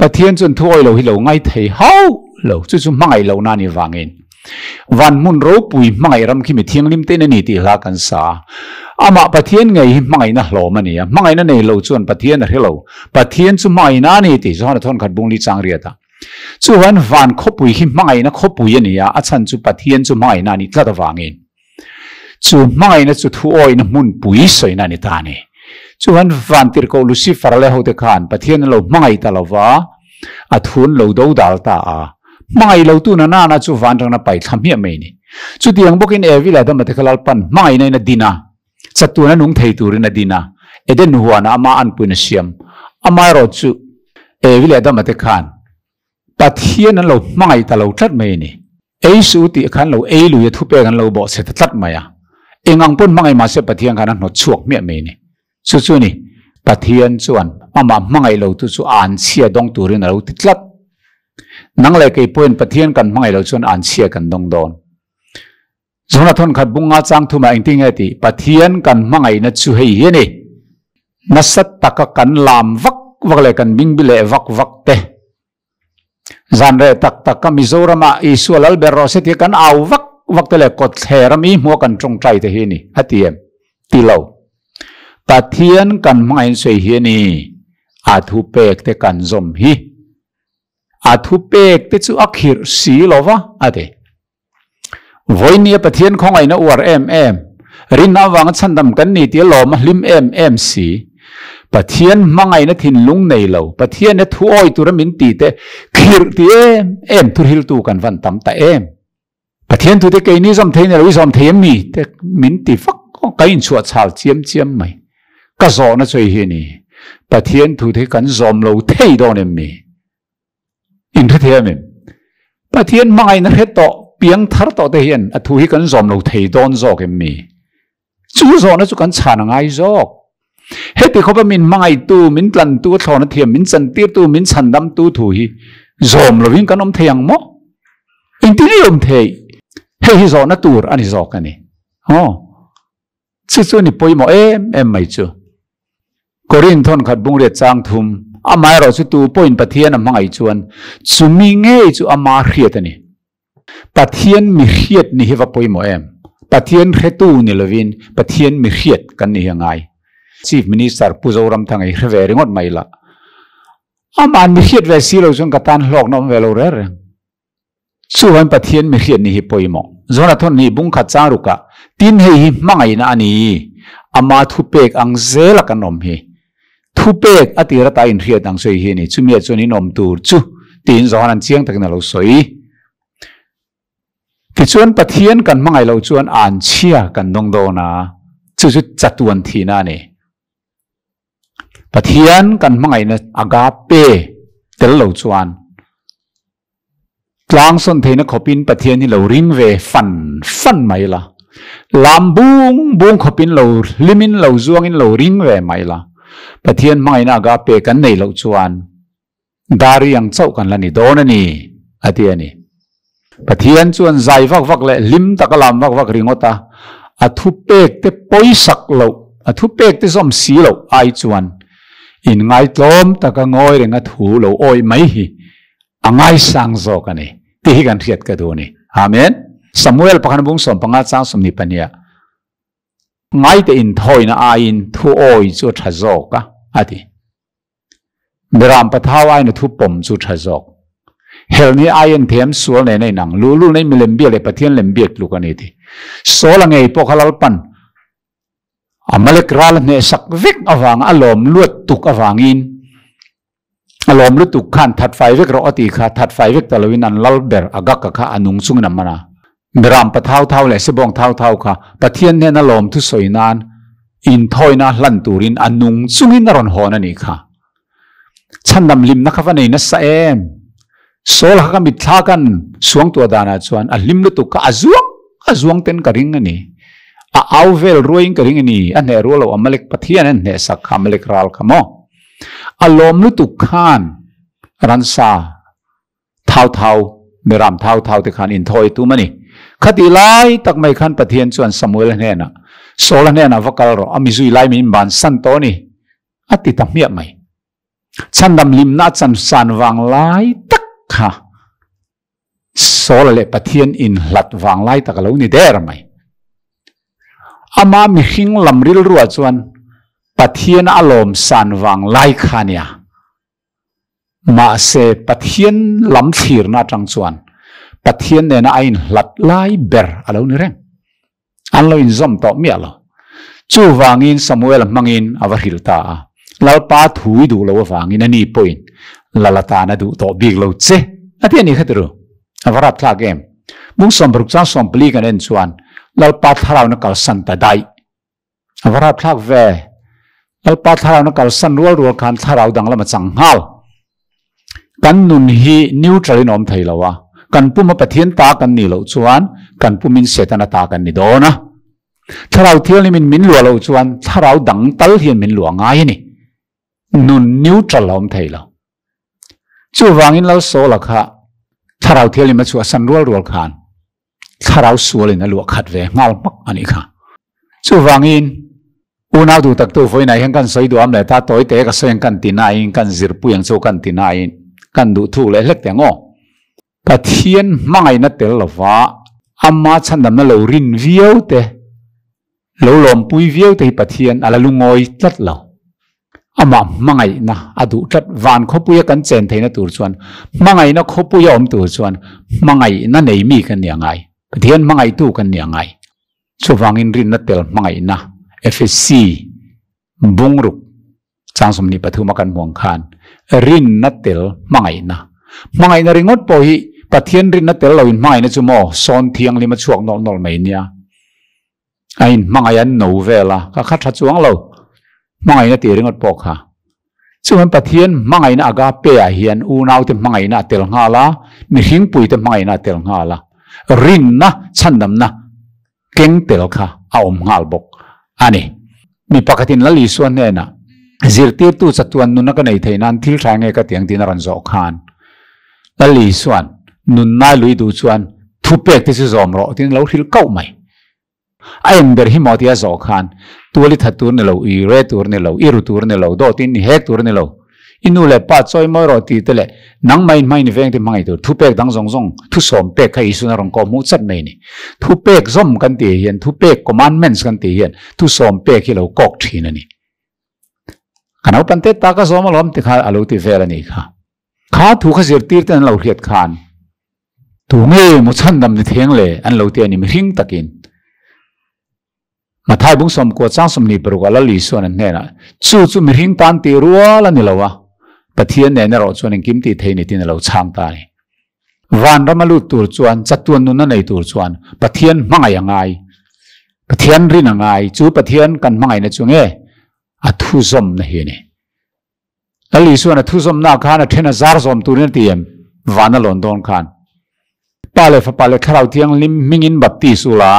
Pathian chuan thu awilo hi lo ngai thei hauh lo, chu chu hmangaih lohna a nih vangin van hmun ropui hmangaih ram khi mi thianghlim tein a ni tih hla kan sa a. Amah Pathian ngei hi hmangaihna hlawm a ni a, hmangaihna nei lo chuan Pathian a hre lo, Pathian chu hmangaihna a ni tih Johana thawnkhat bungli chang riat a. Chuan van khawpui hi hmangaihna khawpui a ni a, a chhan chu Pathian chu hmangaihna a nih tlat avangin. Chu hmangaihna chu thu awihna hmunpui sawina a ni ta a ni. Chuan Vantirhkoh Lucifer leh hote khan Pathian an lo hmangaih ta lova, a thu an lo do dal ta a. Hmangaih lo tu na nana chu vanrangna pai thla hmiah mai a ni. Chutiang bawkin Evi leh Adama te kha Lalpan hmangaihna in a din a, chatuan a nung thei turin a din a, Eden huanah ama anpuiin a siam. Amaherawhchu, Evi leh Adama te khan Pathian an lo hmangaih ta lo tlat mai a ni. Ei suh tih khan lo ei lui a thupek an lo bawh chhe ta tlat mai a. Eng ang pawn hmangaih mahse Pathian khan a hnawt chhuak hmiah mai a ni. Chu chu a ni, Pathian chuan amah hmangaih lo tu chu an chhia dawng turin a lo ti tlat. Nang leh kei pawhin Pathian kan hmangaih lo chuan an chhia kan dawng dawn. Zona thawnkhat bunga chang thumah engtin nge tih Pathian kan hmangaihna chu hei hi a ni. Nasa taka kan lam vak vak leh kan bingbi leh vak vak te. Zan reh tak taka Mizorama Isua lal ber rawh se tia kan au vak vak te leh kawtthler a mi hmuh a kan tawngtai te hi a ni a ti em? Ti lo. Pathian kan hmangaih sawi hi a ni a thupek te kan zawm hi. A thupek te chu a khirh si lo va a ti. Vawinia Pathian khawngaihna uar em em, rinna avanga chhandam kan ni tih a lawm a hlim em em si. Pathian hmangaihna thinlung nei lo, Pathian e thu awi tura min ti te khirh ti em em thuhriltu kan van tam ta em. Pathian thute keini zawm thei ni lo i zawm thei em mi te min ti vak ka inchhuah chhal chiam chiam mai. Ka zawhna chu hei hi a ni, Pathian thute hi kan zawm lo thei dawn em mi? In hre thei em em? Pathian hmangaihna hre tawh, piang thar tawh te hian a thu hi kan zawm lo thei dawn zawk em mi? Chu zawhna chu kan chhan a ngai zawk. Heti khawpa min hmangaihtu, min tlantu, a thlawna thiam min chantirtu, min chhandamtu thu hi zawm lovin kan awm thei ang maw? Engtin nge awm thei? Hei hi zawhna tur a ni zawk a ni. Aw. Chu chu ni pawimawh em em mai chu. Korin thawnkhat bungriat chang thum, amaherawh chu tu pawhin Pathian a hmangaih chuan chumi ngei chu ama hriat a ni. Pathian mi hriat ni hi va pawimawh em? Pathian hretu ni lovin Pathian mi hriat kan ni hi a ngai. Chief Minister Pu Zoramthanga hi hre ve ringawt mai la. Ama'n mi hriat ve si lo chuan ka tan hlawkna awm ve lo reng reng. Chuan Pathian mi hriat ni hi pawimawh. Jonathan nih bungkhat chang rukah, Tin hei hi hmangaihna a ni, ama thupek ang zela kan awm hi. Thupek a tir ata inhriat ang sawi hi a ni, chumi ah chuan in awm tur chu, tiin Johanan chiang takin a lo sawi. Tichuan Pathian kan hmangaih loh chuan anchhia kan dawng dawn a, chu chu chatuan thihna a ni. Pathian kan hmangaihna agape tel lo chuan Tlang sawn theihna khawpin Pathian hi lo ring ve fan fan mai la. Lam bung bung khawpin lo hlimin lo zuangin lo ring ve mai la. Pathian hmangaihna agape kan nei loh chuan dari ang chauh kan la ni dawn a ni, a ti a ni. Pathian chuan zai vak vak leh hlim taka lam vak vak ringawt a, a thupek te pawisak loh, a thupek te zawm si loh ai chuan inngaitlawm taka ngawi renga thu lo awih mai hi A ngaisang zawk a ni tih hi kan hriat ka duh a ni. Amen. Samuel pakhat bung 15 chang 22 ah ngaite inthawina aiin thu awi chu a tha zawk a, a ti. Miram pathau aiin a thu pawm chu tha zawk. Helni aiin thiam sual nen a inang, luhlul nei milem biak leh Pathian lem biak tluk a ni ti. Saul a ngei pawh kha Lalpan Amalek ral a hnehsak vek avanga a lawm luat tuk avangin A lawm lutuk khan that fai vek rawh a ti kha, that fai vek ta loin an lal ber Agag-a kha a nung chungin a man a. Miram pa thau thau leh Sebawng thau thau kha Pathian hnena lawm thusawi nan inthawina hlan turin a nung chungin a rawn hawn a nih kha. Chhandam hlimna kha va nei nasa em! Saul kha ka mitthla kan suangtuah danah chuan a hlim lutuk kha a zuang a zuang ten ka ring a ni. A au vel ruaiin ka ring a ni. A hneh rual lo Amalek Pathian an hnehsak kha Amalek ral kha maw? A lawm lutuk khan ransa thau thau, miram thau thau te khan inthawi tum a ni. Khatih lai tak mai khan Pathian chuan Samuel hnenah, Saul-a hnenah va kal rawh, a mizui lai min bansan tawh a ni, a ti ta hmiah mai. Chhandam hlimna a chansan vang lai tak kha Saul leh Pathian inhlat vang lai tak a lo ni der mai. Ama mihring lam rilruah chuan Pathian a lawmsan vang lai kha nia. Mahse Pathian lam thlirna atang chuan Pathian nena a inhlat lai ber a lo ni reng. An lo inzawm tawh miah lo. Chuvangin Samuel-a hmangin a va hrilh ta a, Lalpa thu i duh lo avangin a ni pawhin lal atan a duh tawh bik lo che, a ti a ni kha tiru. A va rapthlak em? Bung 60 chang 14 kan en chuan Lalpa thlarauna kalsan ta daih. A va rapthlak ve. Lalpa thlarauna kalsan rual rual khan thlarau danglam a chang nghal. Kan nun hi neutral in awm thei lo a, kan puma Pathian ta kan nih loh chuan kan pumin Setana ta kan ni dawn a. Thlarau Thianghlimin min luah loh chuan thlarau dang tal hian min luah ngai a ni. Nun neutral a awm thei lo. Chuvangin Lalsawla kha Thlarau Thianghlim a chhuahsan rual rual khan thlarau sualin a luah khat ve nghal hmak a nih kha. Chuvangin, unau duh taktu vawiinah hian kan sawi duh am leh ta tawi te ka sawi ang kan ti nain, kan zirpui ang chu kan ti nain, kan duh thuk leh hlek teh ang aw. Pathian hmangaihna tel lova Ama chhandamna lo rin viau te, lo lawmpui viau te hi Pathian a la lungawi tlat lo. Amah hmangaihna a duh tlat. Van khawpuia kan chen theihna tur chuan, hmangaihna khawpuia awm tur chuan hmangaihna nei mi kan ni a ngai. Pathian hmangaihtu kan ni a ngai. Chuvangin rinna tel hmangaihna, FSC, Bungruk chang 23 a kan hmuh ang khan rinna tel hmangaihna. Hmangaihna ringawt pawh hi Pathian rinna tel loin hmangaihna chu maw sawn thianghlim a chhuak nawlh nawlh mai nia. A in hmangaih an no vel a, ka kha tha chuang lo. Hmangaihna tih ringawt pawh kha. Chuan Pathian hmangaihna agape ah hian unaute hmangaihna a tel nghal a, mihringpuite hmangaihna a tel nghal a. Rinna chhandamna keng tel kha a awm nghal bawk a ni. Mi pakhatin Lal Isua hnenah, Zirtirtu chatuan nunna ka nei thei nan thil tha nge ka ti ang tiin a rawn zawh khan, Lal Isua'n, Nunnai lui duh chuan thupek te chu zawm rawh tiin a lo hrilh kauh mai. A eng ber hi maw tia zawh khan, Tual i that tur ni lo, i re tur ni lo, i ru tur ni lo, dawtin i hek tur ni lo, I nu leh pa chawi mawi rawh tih te leh nangmah in hmain i veng te hmangaih tur thupek dang zawng zawng thusawm pek kha Isuan a rawn kawh hmuh chat mai a ni. Thupek zawm kan tih hian thupek commandments kan tih hian thusawm pek hi lo kawk thin a ni. Ka naupang te ta ka zawm alawm ti kha a lo ti vel a nih kha. Kha thu kha zirtir ten an lo hriat khan tu nge maw chhandam ni theng le an lo ti a ni mihring takin. Mathai bung 90 chang 26 ah Lal Isuan an hnenah, Chu chu mihring tan tih rual a ni lo a, Pathian nen erawh chuan engkim tih thei ni tiin a lo chhang ta a ni. Vanram a lut tur chuan, chatuan nunna nei tur chuan Pathian hmangaih a ngai. Pathian rin a ngai. Chu Pathian kan hmangaihna chu nge a thuzawmna hi a ni. Lal Isuan a thuzawmna khan a then a zar zawm turin a ti em? Van a lawn dawn khan. Pa leh Fapa leh Thlarau Thianghlim hmingin baptis ula,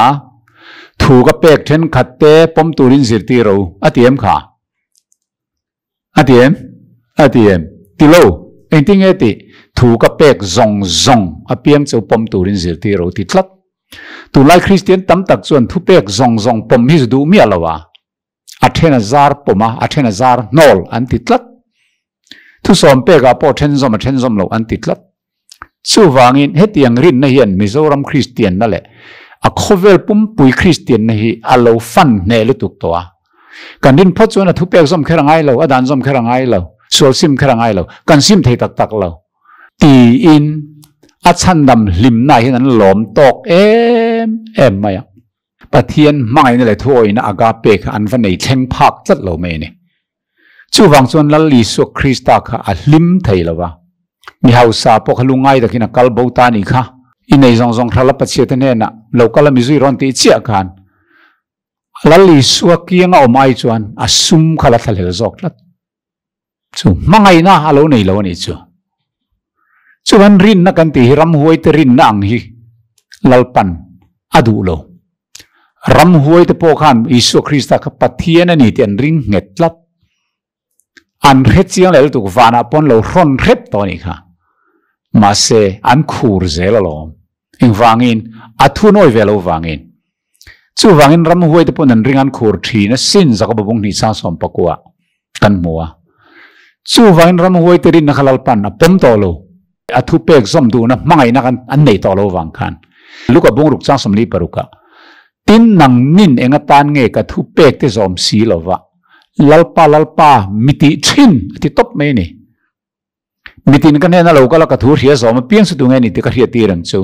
thu ka pek thenkhat te pawm turin zirtir ro a ti em kha? A ti em? A ti em? Ti lo. Engtin nge tih? Thu ka pek zawng zawng apiang chu pawm turin zirtir ro ti tlat. Tunlai Kristian tam tak chuan thupek zawng zawng pawm hi zu duh miah lo a. A then a zar pawm a, a then a zar hnawl an ti tlat. Thusawm pekah pawh then zawm a then zawm loh an ti tlat. Chuvangin hetiang rinna hian Mizoram Kristianna leh a khawvel pumpui Kristianna hi a lo fan hneh lutuk tawh a. Kan rin phawt chuan a thupek zawm kher a ngai lo, a dan zawm kher a ngai lo, sual sim kher a ngai lo, kan sim thei tak tak lo tiin a chhandam hlimna hian an lawm tawk em em mai a. Pathian hmangaihna leh thuawihna agape kha an va nei thleng phak tlat lo mai a ni. Chuvang chuan Lal Isua Krista kha a hlim thei lo va, mi hausa pawh kha lungngai takin a kal bo ta a nih kha. I nei zawng zawng hral a Pathiate hnenah lo kal a mi zui rawn tih chiah khan Lal Isua kianga awm ai chuan a sum kha la thlahlel zawk tlat. Chu hmangaihna a lo nei lo a nih chu. Chuan rinna kan tih hi ramhuaite rinna ang hi Lalpan a duh lo. Ramhuaite pawh khan Isua Krista kha Pathian a ni tih an ring nghet tlat. An hre chiang leh lutuk vanah pawn lo hrawn hrep tawh a nih kha. Mahse an khur zel alawm. Engvangin? A thu nawi ve lo vangin. Chuvangin ramhuaite pawn an ring an khur thin a sin Jakoba bung hnih chang 19 kan hmu a. Chuvangin ramhuaite rinna kha Lalpan a pawm tawh lo. A thu pek zawm duhna hmangaihna khan an nei tawh lo vang khan. Luka bung ruk chang 46 ah, Tin nang nin eng atan nge ka thu pek te zawm si lova, Lalpa Lalpa mi tih thin a ti tawp mai a ni. Mitin ka hnena lo kal a ka thu hria zawm apiang chu tunge ni tih ka hriat tir ang chu.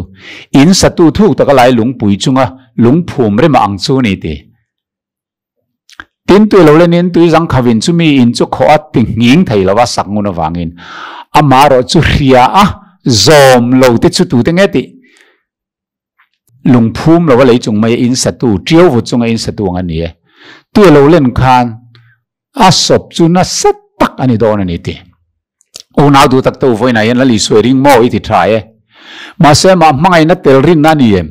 In satu thuk taka lai lungpui chunga lungphum rema ang chu ni ti. Tin tui lo lenin tui zang khavin chu mi in chu khawh a ti nghing thei lova sak ngun avangin amah erawh chu hria a zawm lo te chu tute nge tih lungphum lova lei chung mai a in satu tiau vut chunga in satu ang a ni e. Tui lo len khan A sawp chu nasa tak a ni dawn a ni ti. Unau duh tak te u vawiinah hian Lal Isua i ring maw i ti tha e. Mahse amah hmangaihna tel rinna a ni em?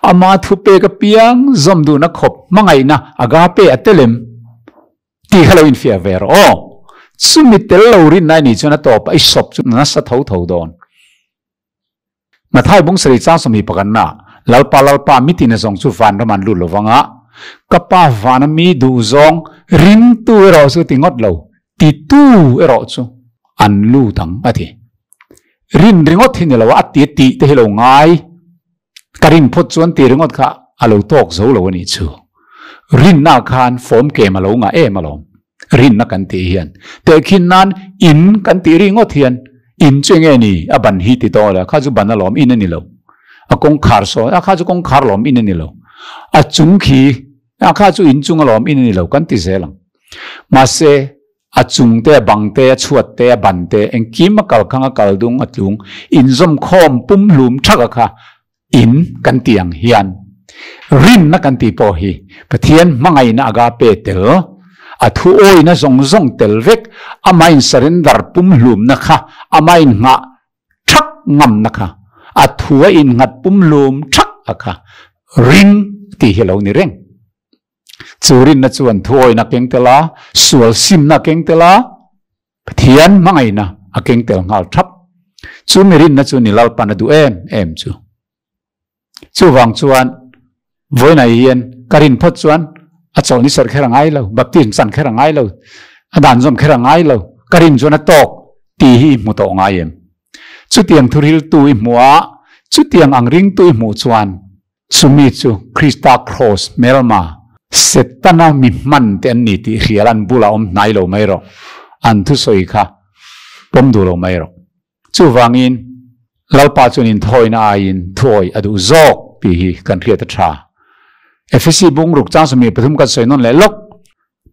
Ama thupek apiang zawm duhna khawp hmangaihna agape a tel em? Tih kha lo infiah ve rawh aw. Chumi tel lo rinna i nih chuan a tawpah i sawp chu nasa tho tho dawn. Mathai bung sarih chang 21 ah, Lalpa, Lalpa, mitin a zawng chu vanram an lut lo vang a, ka Pa vana mi duh zawng ringtu erawh chu ti ngawt lo, titu erawh chu an lut ang, a ti. Rin ringawt hi ni lo a, a ti tih te hi lo ngai. Ka rin phawt chuan ti ringawt kha a lo tawk zo lo a nih chu. Rinna khan fawm kem a lo ngah em alawm. Rinna kan tih hian tehkhin nan in kan tih ringawt hian in chu enge ni a ban hi ti tawh la kha chu ban alawm in a ni lo. A kawngkhar sawn a kha chu kawngkhar lawm in a ni lo. A chung khi a kha chu in chung alawm in a ni lo kan ti zel ang. Mahse a chung te a bang te a chhuat te a ban te engkim a kal khang a kal dung a tlung inzawm khawm pumhlum thak a kha in kan tih ang hian rinna kan tih pawh hi Pathian hmangaihna agape tel a thu awina zawng zawng tel vek amah in surrender pumhlumna kha amah in nghah thak ngamna kha a thu a innghat pumhlum thak a kha ring tih hi a lo ni reng. Chu rinna chuan thuawina keng tel a, sual simna keng tel a, Pathian hmangaihna a keng tel nghal thap. Chu mi rinna chu ni Lalpan a duh em em chu. Chuvang chuan vawiinah hian ka rin phawt chuan a chawlhni serh kher a ngai lo, baptism chan kher a ngai lo, a dan zawm kher a ngai lo, ka rin chuan a tawk tih hi i hmu tawh ngai em? Chutiang thuriltu i hmuh a, chutiang ang ringtu i hmuh chuan Chumi chu Krista Kraws hmelma, Setana mi hman te an ni tih hrial an bulah awm hnai lo mai rawh. An thusawi kha pawm duh lo mai rawh. Chuvangin, Lalpa chuan inthawina aiin thuawi a duh zawk tih hi kan hriat a tha. Efesi bungruk chang 23 kan sawi nawn leh lawk.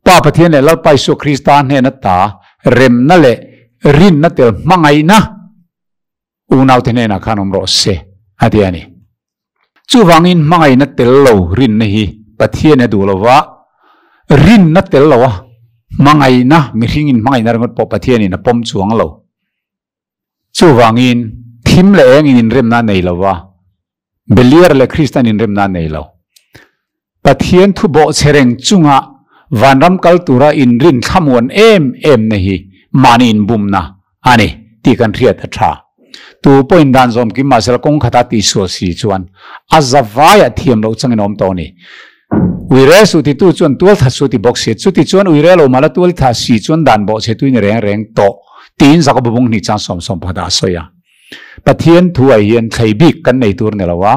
Pa Pathian leh Lalpa Isua Krista hnena ta remna leh rinna tel hmangaihna Unaute hnenah khan awm rawh se, a ti a ni. Chuvangin hmangaihna tel lo rinna hi Pathian a duh lo va, rinna tel lo a hmangaihna, mihringin hmangaihna ringawt pawh Pathianin a pawm chuang lo. Chuvangin thim leh engin inremna a nei lo va, Beliar leh Kristan inremna a nei lo. Pathian thu bawhchhe reng chunga vanram kal tura inrin thlamuan em emna hi mahni inbumna a ni tih kan hriat a tha. Tu pawhin dan zawm kim mahsela kawng khata tihsual si chuan a zavaiah thiam loh changin a awm tawh a ni. Uire suh titu chuan tual tha suh ti bawk si, chuti chuan uire lo mala tual tha si chuan dan bawhchhe tuin reng reng tawh tiin Jakob bung hnih chang 10 pakhatah a sawi a. Pathian thuai hian thlei bik kan nei tur ni lo a,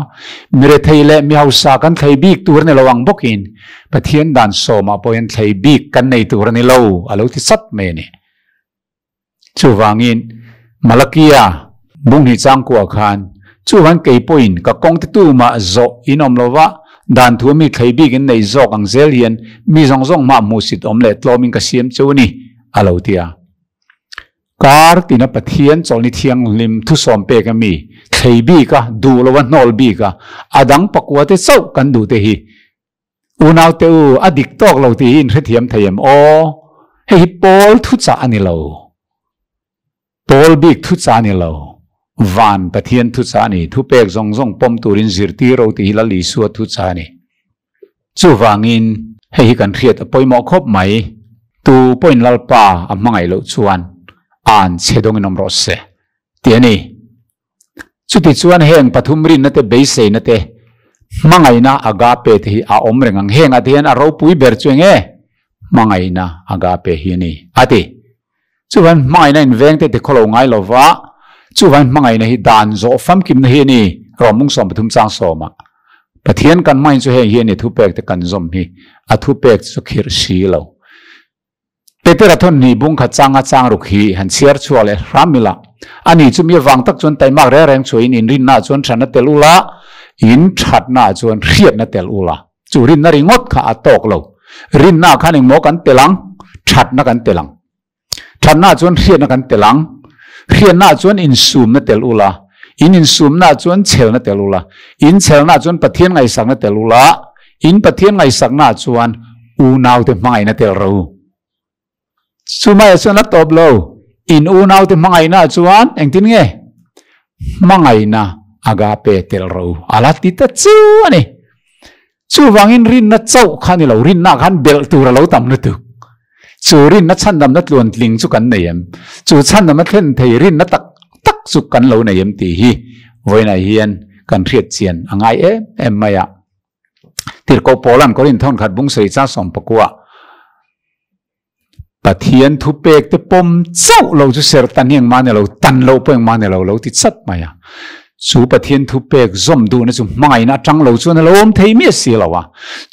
mi rethei leh mi hausa kan thlei bik tur ni lo ang bawkin Pathian dan sawmah pawh hian thlei bik kan nei tur a ni lo, a lo ti sat mai a ni. Chuvangin Malakia bung hnih changkuah khan chuvan kei pawhin ka kawng te tumah zawh in awm lo va, dan thu mi thlei bik in nei zawk ang zel hian mi zawng zawng hmah hmuhsit awm leh tlawmin ka siam cheu a ni, a lo ti a. Kar tina Pathian chawlhni thianghlim thusawm pek a mi, thlei bik a, duh lo a, hnawl bik a, a dang pakua te chauh kan duh te hi unau te u a dik tawk lo tih hi in hrethiam thei em aw? Hei hi Paul thuchah a ni lo. Paul bik thuchah a ni lo. Van Pathian thuchah a ni. Thupek zawng zawng pawm turin zirtir ro tih hi Lal Isua thuchah a ni. Chuvangin hei hi kan hriat a pawimawh khawp mai, tu pawhin Lalpa a hmangaih loh chuan an chhe dawngin awm rawh se, tih a ni. Chuti chuan heng pathum rinna te, beiseina te, hmangaihna agape te hi a awm reng ang. Hengah te hian a ropui ber chu eng nge? Hmangaihna agape hi a ni, a ti. Chuvan hmangaihna inveng te ti khawlo ngai lo va, chuvan hmangaihna hi dan zawh famkimna hi a ni, Rawmung 13 chang sawmah. Pathian kan hmangin chu heng hi a ni, thupek te kan zawm hi, a thupek chu khirh si lo. Petera thawn hnih bung khat changa chang ruk hi han chhiar chhuak leh hram ila, ani chu mi avang tak chuan taimak reng reng chhuahin inrinna ah chuan thatna tel ula, in thatna ah chuan hriatna tel ula. Chu rinna ringawt kha a tawk lo. Rinna ah khan engmaw kan tel ang? Thatna kan tel ang. Thatna chuan hriatna kan tel ang. Hriatna chuan insumna tel ula. In insumna chuan chhelna tel ula. In chhelna chuan Pathian ngaihsakna tel ula. In Pathian ngaihsakna chuan unaute hmangaihna tel ro. Chumaiah chuan a tawp lo. In unaute hmangaihna chuan engtin nge? Hmangaihna agape tel ro. Ala ti ta chu a ni. Chuvangin rinna chauh kha ni lo, rinna khan belh tur a lo tam lutuk. Chu rinna chhandamna tluan tling chu kan nei em? Chu chhandamna thlen thei rinna tak tak chu kan lo nei em tih hi vawiinah hian kan hriat chian a ngai em em mai a. Tirhkoh Paula'n Korinth thawnkhat bung sawi chang 19 Pathian thupek te pawm chauh lo chu ser tan hi engmah ni lo, tan loh pawh engmah ni lo, lo ti chat mai a. Chu Pathian thupek zawm duhna chu hmangaihna atang lo chuan a lo awm thei miah si lo a,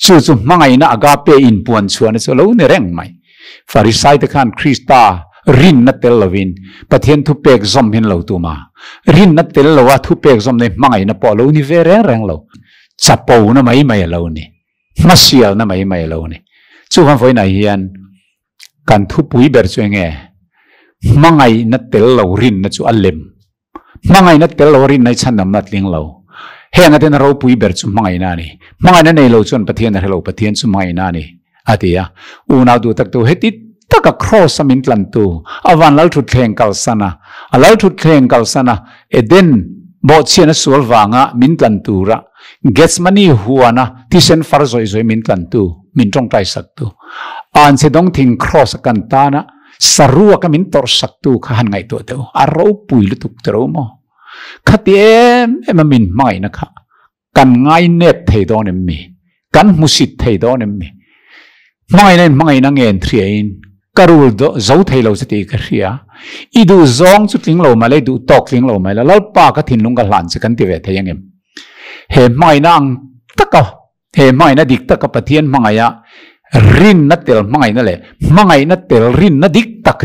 chu chu hmangaihna agape inpuan chhuahna chu a lo ni reng mai. Farisai te khan Krista rinna tel lovin Pathian thupek zawm hi an lo tum a, rinna tel loa thupek zawm nei hmangaihna pawh a lo ni ve reng reng lo, chapona mai mai a lo ni, hmasialna mai mai a lo ni. Chuvang vawiinah hian kan thupui ber chu enge? Hmangaihna tel lo rinna chu a lem. Hmangaihna tel lo rinna i chhandamna a tling lo. Heng aten a ropui ber chu hmangaihna a ni. Hmangaihna nei lo chuan Pathian a hre lo, Pathian chu hmangaihna a ni, a ti a. Unau duh taktu heti taka Kraws a min tlantu, a van lalthutthleng kalsan a, a lalthutthleng kalsan a, Eden bawhchhian a sual vanga min tlan tura Gethsemane huana thisen far zawih zawih min tlantu, min tawngtai saktu, anchhe dawng thing Kraws a kan tana, Saruak a min tawrh saktu kha han ngaihtuah teh u, a ropui lutuk te ro maw? Khati em em a min hmangaihna kha kan ngainep thei dawn em mi? Kan hmusit thei dawn em mi? Hmangaihna in hmangaihna ngen thriain ka rul zo thei lo che tih ka hria. I duh zawng chu tling lo mai la, i duh tawk tling lo mai la, Lalpa ka thinlung ka hlan che kan ti ve thei angem? He hmangaihna ang taka He hmangaihna dik taka Pathian hmangaiha rinna tel hmangaihna leh hmangaihna tel rinna dik tak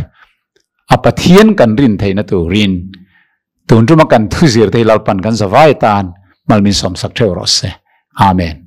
a Pathian kan rin theihna turin tun tuma kan thuzir te hi Lalpan kan zavai atan malmin sawmsak theuh rawh se. Amen.